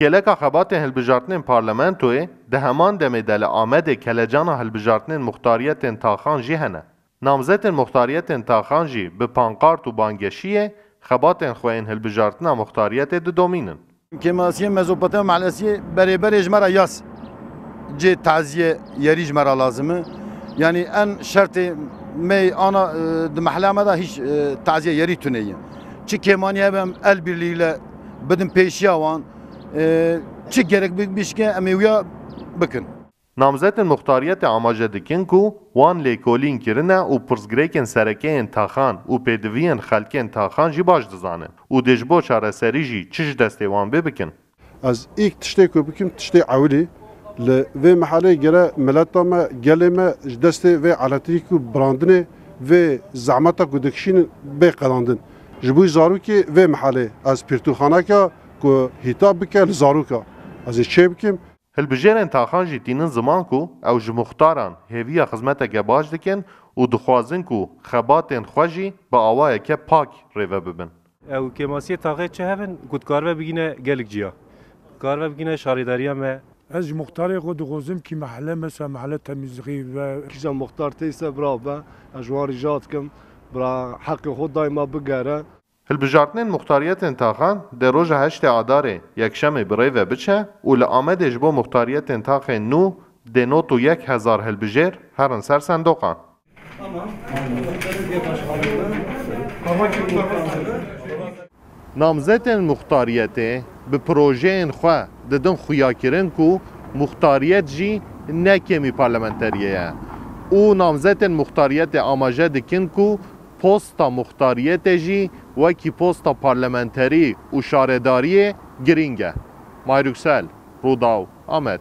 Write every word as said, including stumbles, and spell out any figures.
Kêleka xebatên hilbijartinên parlamentoyê di heman demê de li Amedê kelecana hilbijartinên muxtariyetên taxan jî hene. Namzetên muxtariyetên taxan jî bi pankart û bangeşiyê xebatên xwe yên hilbijartina muxtariyetê didomînin. Kêmasiyê Mezopotamya Mahallesiyê berê berê ji me re yas cê taziye yerî ji me re lazim e. Yanî en şertê me ana, e, di mehle me de hîç, e, taziye yerî tune ye. Çi kêmanî hebe em el birliğiyle bidin pêşiya wan, e, çi gerek bi-, bişke em ê wiya bikin. Namzetên muxtariyetê amaje dikin ku wan lêkolîn kirine û pirsgirêkên sereke yên taxan û pêdiviyên xelkên taxan jî baş dizanin û dê ji bo çareserî jî çi ji destê wan bê bikin. Ez îlk tiştê ku bikim, tiştê ewilî li vê mehelê gere mileta me, gelê me ji destê vê eletrîk û birandinê, vê zehmeta ku dikişînin bê qedandin. Ji bo zarokê vê mehelê ez pîrtûxaneke ku hîta bike li zaroka ez ê çê bikim. Hilbijêrên taxan jî tînin ziman ku ew ji muxtaran hêviya xizmeteke baş dikin û dixwazin ku xebatên xwe jî bi awayeke pak rêve bibin. Ew kêmasiyê taxê çi hevin ku dikaribe bigîne gelek ciya. Dikaribe bigîne şaredariya me. Ez ji muxtarê xwe dixwazim kî mehle, mesela mehle temizlixî ve. Kîja muxtar têse bira be, ez ji wan rîca dikim, bira heqê xwe daîma bigere. Hilbijartinên muxtariyetên taxan dê roja heştê Adarê, yekşemê, bi rê ve biçe û li Amedê ji bo muxtariyetên taxên nû dê nod û yek hezar hilbijêr herin ser sendoqan. Namzetên muxtariyetê bi projeyên xwe didin xuyakirin ku muxtariyet jî ne kêmî parlamenteriyê ye û namzetên muxtariyetê amaje dikin ku posta muxtariyetê jî wekî posta parlamenterî û şaredariyê girîng e. Mahir Yüksel, Rûdaw, Amed.